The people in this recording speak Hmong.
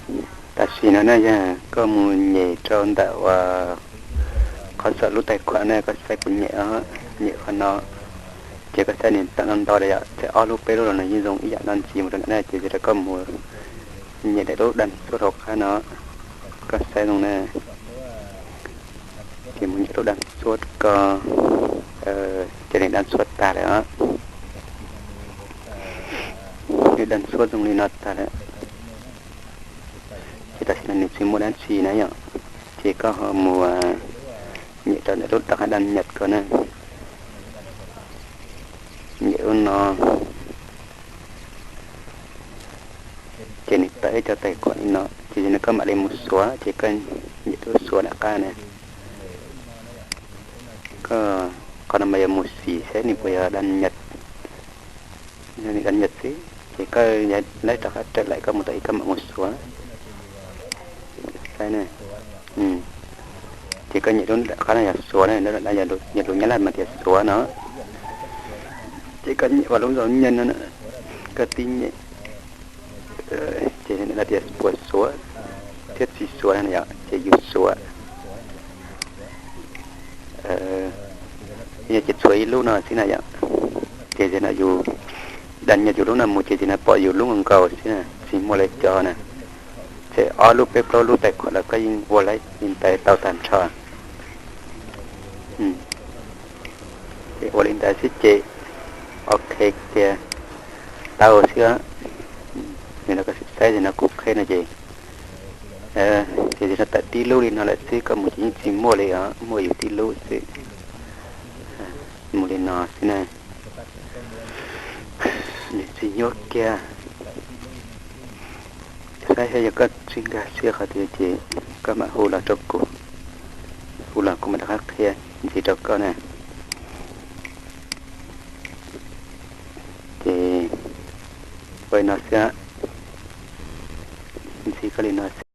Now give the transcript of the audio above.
Tam sim no na yog koj mus nyem rau ntawm uas qhov saum lub tais khuam na, koj saib kuv nyem, nyem qhov no, ces koj saib nws tam no nto li yom, txhais ob lub peb lub los nws yeej zoo ib yam no ntxiv mus rau ntawm na, ces yog rau koj mus nyem daim lub daj ntxhuab hauv qab no, koj saib zoo na. Ces mus nyem lub daj ntxhuab ko, ces nws daj ntxhuab tag lawm os. Nws daj ntxhuab zoo li no tag lawm. Ces tam sim no nws tsis muaj dab tsi na yom, ces koj ho mus nyem rau ntawm lub rov qab daj nyaj ko na. Nyem lub no, ces nws tawm ib co tais khuam li no, ces yog no koj mam li mus xuav, ces koj nyem lub xuav nram qab na. Koj, qhov no mas yog mus xim saib nws puas yog daj nyaj, yog nws daj nyaj xwb, ces koj laib rov qab raws lawm koj mus tau ib koj mam mus xuav. Saib na, ces koj nyem lub nram qab no yog xuav na, yog lus Nyab Laj mas tias xuav no. Ces koj nyem ua lub zoo nyaj no, koj tib nyem, ces nws tias puas xuav thiab tsis xuav no yom, ces yus xuav. Yog ces txhuav ib lub no xwb na yom, ces yog no yus daj nyaj yus lub no mus ces yog no pom yus lub nkaus xwb na, tsis muaj li cov na. Ces ob lub peb plaub lub tais khuam los koj yeej ua li ntawd tau tag nrho. Ces ua li ntawd xwb ces ok tiag, tau xwb. Nim no koj saib nim no kuv qhia no ces, ces nim no tawm tib lub li no lawm xwb, koj mus ces yeej tsis muaj li os, muaj yus tib lub xwb. Mus li no xwb na, nws tsis nyuaj kiag. Saib thiab yog koj tsis nkag siab qhov twg ces koj mam hu los rau kuv, hu los kuv mam rov qab qhia ntxiv rau koj na. Ces ua li no xwb, ntxiv koj li no xwb.